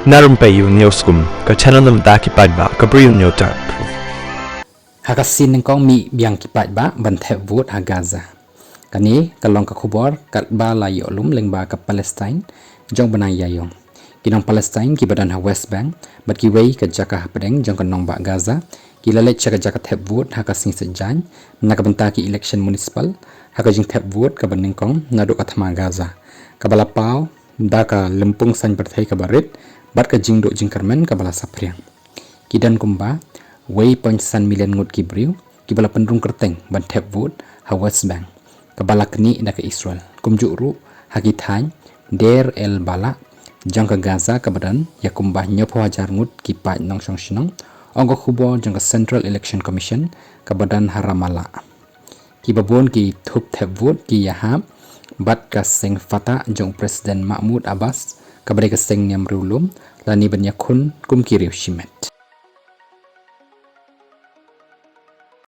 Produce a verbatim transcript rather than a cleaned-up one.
Na Rympei U News Kum, ka channel na bynta ki paidbah ka Bri U News Tap. Ha ka sien nyngkong mih biang ki paidbah ban thep vote ha Gaza. Kane ka long ka khubor katba la ïoh lum lyngba ka Palestine jong bnai Ïaïong. Ki nong Palestine kiba don ha West Bank bad kiwei ka jaka hapdeng jong ka nongbah Gaza ki la leit sha ka jaka thep vote ha ka sngi Saitjaiñ na ka bynta ki election municipal ha ka jingthep vote kaba nyngkong naduh ka thma Gaza, kaba la paw da ka lympung saiñ pyrthei kaba rit bad ka jingduh jingkyrmen kaba la saphriang. Ki don kumba wei point san million ngut ki briew kiba la pynrung kyrteng ban thep vote ha West Bank, kaba la knieh da ka Israel, kumjuh ruh ha ki thaiñ Deir el-Balah jong ka Gaza kaba don ïa kumba hynñiewphew hajar ngut ki paid nongshong shnong, ong ka khubor jong ka Central Election Commission kaba don ha Ramallah. Kiba bun ki thup thep vote ki ïahap bad ka seng Fatah jong u President Mahmoud Abbas, kaba dei ka seng niam riewlum, lane ban ïakhun kum ki riew shimet.